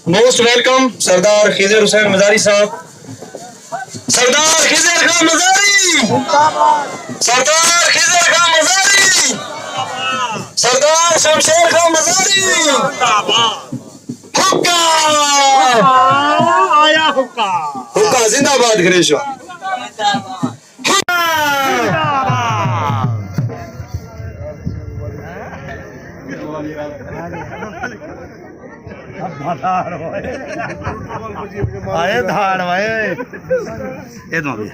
Most welcome سردار خضر حسین مزاری صاحب۔ سردار خضر خان مزاری، سردار خضر خان مزاری، سردار شمشیر خان مزاری۔ حقا! آیا حقا! حقا زندہ باد گریشو۔ آئے دھاڑ بھائی۔ اے دو بھی۔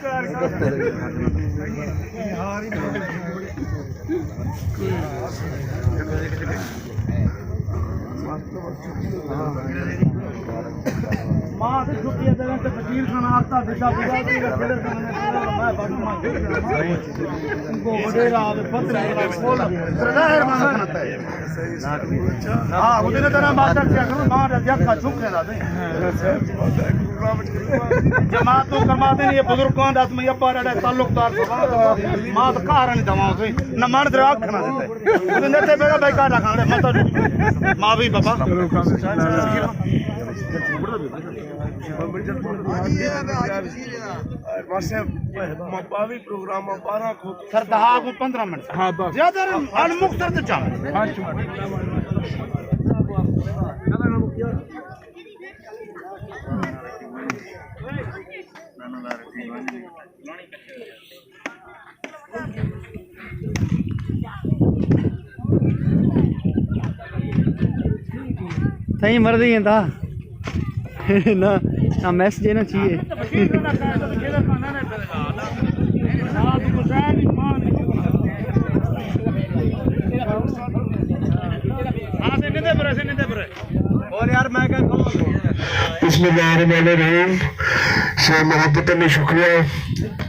ما سے چھٹی ہے، تو فقیر خان آتا دشا پورا بھی رکھے، میں بڑا ماں کو وڈیرا آوے، پتر بڑا کھول۔ ہاں، وہ دن ترا ماسٹر کیا کرو، ماں رضیا کا چپ کھیلا دے۔ جماعت تو کرما دے، یہ بزرگان دس میں یہ پارا تعلق دار، ماں تو کار نہیں دماؤ سے، نہ مان درا کھنا دیتے۔ نتے بیڑا بھائی کاٹا کھانے، متا ما بھی بابا۔ سر، دہا کو پندرہ منٹ۔ ہاں، بس۔ زیادہ ان مختصر تو چاہوں۔ ہاں، چاہوں۔ تئی مردی انت۔ نہ، نہ میسج نہ چاہیے۔ بسم اللہ الرحمن الرحیم۔ شے محبت نے شکریہ۔